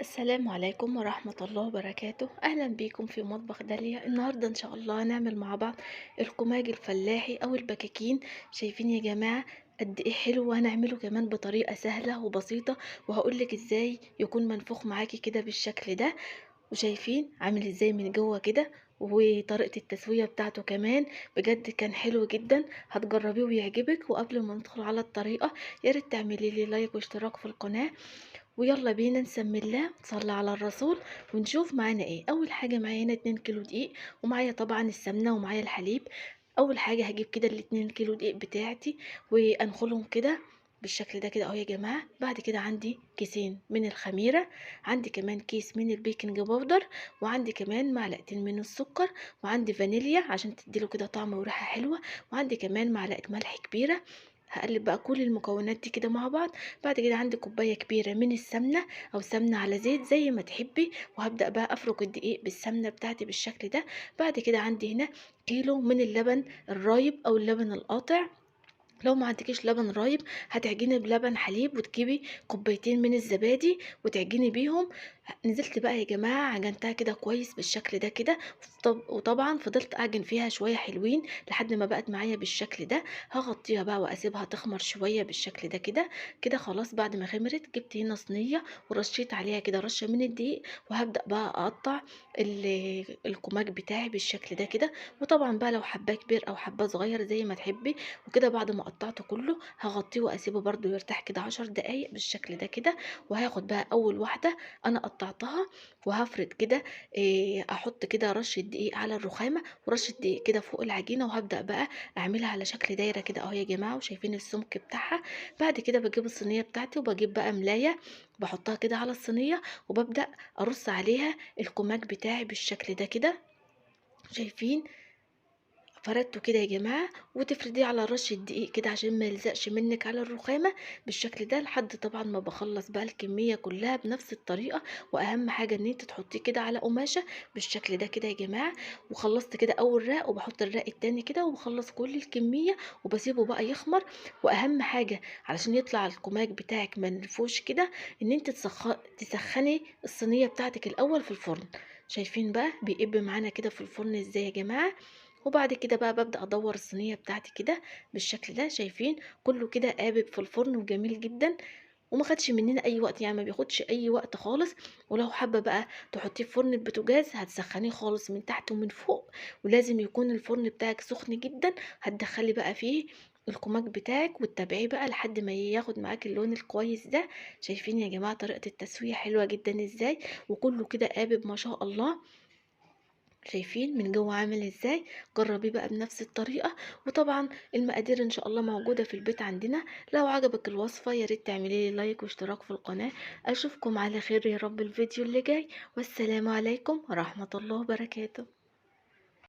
السلام عليكم ورحمة الله وبركاته. أهلا بيكم في مطبخ داليا. النهاردة إن شاء الله هنعمل مع بعض القماج الفلاحي أو البكاكين. شايفين يا جماعة قد إيه حلو، وهنعمله كمان بطريقة سهلة وبسيطة، وهقولك إزاي يكون منفوخ معاكي كده بالشكل ده، وشايفين عامل إزاي من جوه كده، وطريقة التسوية بتاعته كمان بجد كان حلو جدا، هتجربيه ويعجبك. وقبل ما ندخل على الطريقة يا ريت تعملي لي لايك واشتراك في القناة، ويلا بينا نسمي الله نصلي على الرسول ونشوف معانا ايه. اول حاجة معايا هنا 2 كيلو دقيق، ومعايا طبعا السمنة ومعايا الحليب. اول حاجة هجيب كده الاتنين كيلو دقيق بتاعتي وانخلهم كده بالشكل ده كده اهو يا جماعة. بعد كده عندي كيسين من الخميره، عندي كمان كيس من البيكنج باودر، وعندي كمان معلقتين من السكر، وعندي فانيليا عشان تديله كده طعم وريحه حلوة، وعندي كمان معلقه ملح كبيرة. هقلب بقى كل المكونات دي كده مع بعض. بعد كده عندي كوباية كبيرة من السمنة او سمنه على زيت زي ما تحبي، وهبدا بقى افرك الدقيق بالسمنه بتاعتي بالشكل ده. بعد كده عندي هنا كيلو من اللبن الرايب او اللبن القاطع. لو ما عندكيش لبن رايب هتعجني بلبن حليب، وتجيبي كوبايتين من الزبادي وتعجني بيهم. نزلت بقى يا جماعة عجنتها كده كويس بالشكل ده كده، وطبعا فضلت اعجن فيها شوية حلوين لحد ما بقت معايا بالشكل ده. هغطيها بقى واسيبها تخمر شوية بالشكل ده كده كده. خلاص بعد ما خمرت جبت هنا صينية ورشيت عليها كده رشه من الدقيق، وهبدا بقى اقطع القماج بتاعي بالشكل ده كده. وطبعا بقى لو حباه كبير او حباه صغير زي ما تحبي. وكده بعد ما قطعته كله هغطيه واسيبه برده يرتاح كده 10 دقايق بالشكل ده كده. وهاخد بقى اول واحدة انا قطعتها وهفرد كده، احط كده رشه دقيق على الرخامه ورشه دقيق كده فوق العجينة، وهبدا بقى اعملها على شكل دايرة كده اهو يا جماعة، وشايفين السمك بتاعها. بعد كده بجيب الصينية بتاعتي وبجيب بقى ملايه بحطها كده على الصينية، وببدا ارص عليها القماج بتاعي بالشكل ده كده. شايفين فردته كده يا جماعة، وتفرديه على رشه دقيق كده عشان ما يلزقش منك على الرخامه بالشكل ده، لحد طبعا ما بخلص بقى الكمية كلها بنفس الطريقة. واهم حاجة ان انت تحطيه كده على قماشة بالشكل ده كده يا جماعة. وخلصت كده اول راق، وبحط الراق التاني كده، وبخلص كل الكمية وبسيبه بقى يخمر. واهم حاجة علشان يطلع القماج بتاعك منفوش كده ان انت تسخني الصينية بتاعتك الاول في الفرن. شايفين بقى بيقب معانا كده في الفرن ازاي يا جماعة. وبعد كده بقى ببدأ ادور الصينية بتاعتي كده بالشكل ده. شايفين كله كده قابب في الفرن وجميل جدا، وما خدش مننا اي وقت، يعني ما بياخدش اي وقت خالص. ولو حابة بقى تحطيه في فرن البوتاجاز هتسخنيه خالص من تحت ومن فوق، ولازم يكون الفرن بتاعك سخن جدا. هتدخلي بقى فيه القماج بتاعك وتتابعيه بقى لحد ما ياخد معاك اللون الكويس ده. شايفين يا جماعة طريقه التسوية حلوة جدا ازاي، وكله كده قابب ما شاء الله. شايفين من جوه عامل ازاي. جربيه بقى بنفس الطريقة، وطبعا المقادير ان شاء الله موجودة في البيت عندنا. لو عجبك الوصفة يا ريت تعملي لي لايك واشتراك في القناة. اشوفكم على خير يا رب الفيديو اللي جاي، والسلام عليكم ورحمة الله وبركاته.